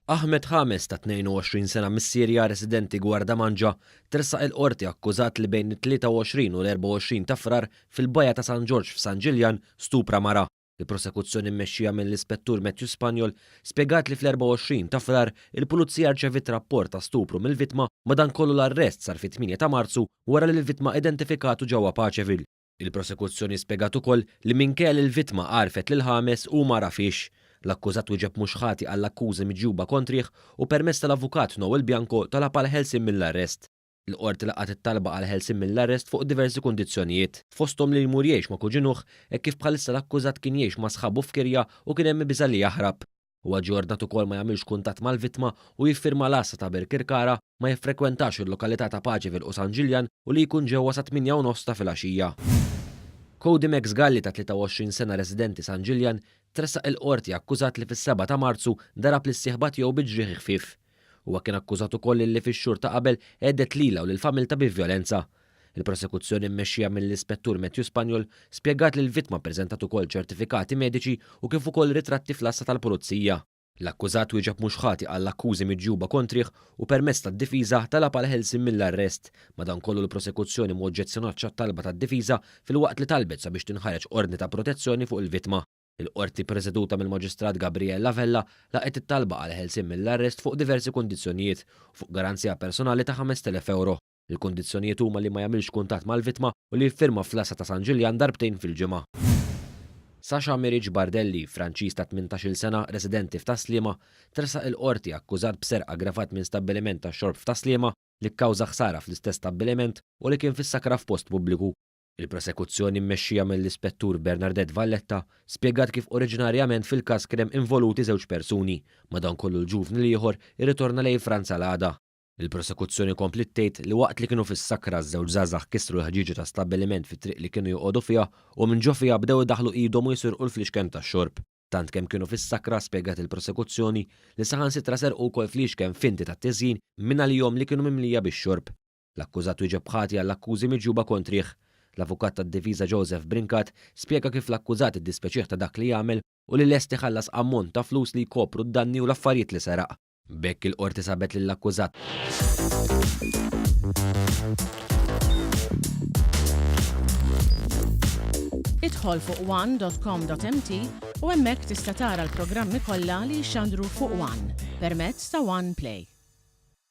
Ahmed Khames ta' 22 sena mis-Sirja residenti Gwardamanġa tressaq il-Qorti akkużat li bejn it-23 u l-24 ta' Frar fil-Bajja ta' San Ġorġ f'San Ġiljan stupra mara. Il-prosekuzzjoni mmexxija mill-Ispettur Matthew Spagnol spjegat li fl-24 ta' Frar il-Pulizija rċeviet rapport ta' stupru mill-vittma madankollu l-arrest sar fit-8 ta' Marzu wara li l-vittma identifikatu ġewwa Paceville. Il-prosekuzzjoni spjegat ukoll li minkejja li l-vittma għarfet lil James hu m'għarafhiex. L-akkużat wieġeb mhux ħati għall-akkużi miġjuba kontrih u permezz tal-avukat Noel Bianco talab għall-ħelsien mill-arrest. Il-Qorti laqgħet it-talba għall-ħelsien mill-arrest fuq diversi kundizzjonijiet, fosthom li jmur jgħix ma' kuġinuh hekk kif bħalissa l-akkużat kien jgħix ma' sħabu f'kirja u kien hemm biża' li jaħrab. Huwa ġie ordnat ukoll ma jagħmilx kuntatt mal-vittma u jiffirma l-għassa ta' Birkirkara, ma jiffrekwentax il-lokalità ta' Paceville u San Ġiljan u li jkun ġewwa sat-tmienja u nofs ta' filgħaxija. Cody Max Galli ta' 23 sena residenti San Ġiljan tressaq il-Qorti akkużat li fis-sebgħa ta' Marzu darab lis-sieħba tiegħu bi ġrieħi ħfief. Huwa kien akkużat ukoll illi fix-xhur ta' qabel għedded lilha u lil familtha bi vjolenza. Il-prosekuzzjoni mmexxija mill-Ispettur Matthew Spagnol spjegat li l-vittma ppreżentat ukoll ċertifikati mediċi u kif ukoll ritratti fl-għassa tal-Pulizija. L-akkużat wieġeb mhux ħati għall-akkużi miġjuba kontrih u permezz tad-difiża talab għall-ħelsien mill-arrest. Madankollu l-prosekuzzjoni ma oġġezzjonatx għat-talba tad-difiża filwaqt li talbet sabiex tinħareġ ordni ta' protezzjoni fuq il-vittma. Il-Qorti preseduta mill-Maġistrat Gabriella Vella laqgħet it-talba għall-ħelsien mill-arrest fuq diversi kundizzjonijiet u fuq garanzija personali ta' 5,000 ewro. Il-kundizzjonijiet huma li ma jagħmilx kuntatt mal-vittma u li jiffirma fl-għassa ta' San Ġiljan darbtejn fil-ġimgħa. Sasha Miric Bardelli, Franċiż ta' 18-il sena residenti f'Tas-Sliema, tressaq il-Qorti akkużat b'serq aggravat minn stabbiliment tax-xorb f'Tas-Sliema li kkawża ħsara fl-istess stabbiliment u li kien fis-sakra f'post pubbliku. Il-prosekuzzjoni mmexxija mill-Ispettur Bernardette Valletta spjegat kif oriġinarjament fil-każ kien hemm involuti żewġ persuni, madankollu l-ġuvni l-ieħor irritorna lejn Franza l-għada. Il-prosekuzzjoni kompliet tgħid li waqt li kienu fis-sakra ż-żewġ żgħażagħ kissru l-ħġieġa ta' stabbiliment fit-triq li kienu joqogħdu fiha u minn ġo fiha bdew idaħħlu idhom u jisirqu l-fliexken tax-xorb. Tant kemm kienu fis-sakra, spjegat il-prosekuzzjoni, li saħansitra serqu wkoll fliexken finti tat-tiżjin mingħalihom li kienu mimlija bix-xorb. L-akkużat wieġeb ħati għall-akkużi miġjuba kontrih. L-avukat tad-difiża Joseph Brincat spjega kif l-akkużat iddispjaċih ta' dak li għamel u li lest iħallas ammont ta' flus li jkopru d-danni u l-affarijiet li seraq. B'hekk il-Qorti sabet lill-akkużat. Idħol fuq one.com.mt u hemmhekk tista' tara l-programmi kollha li jixxandru fuq One permezz ta' One Play.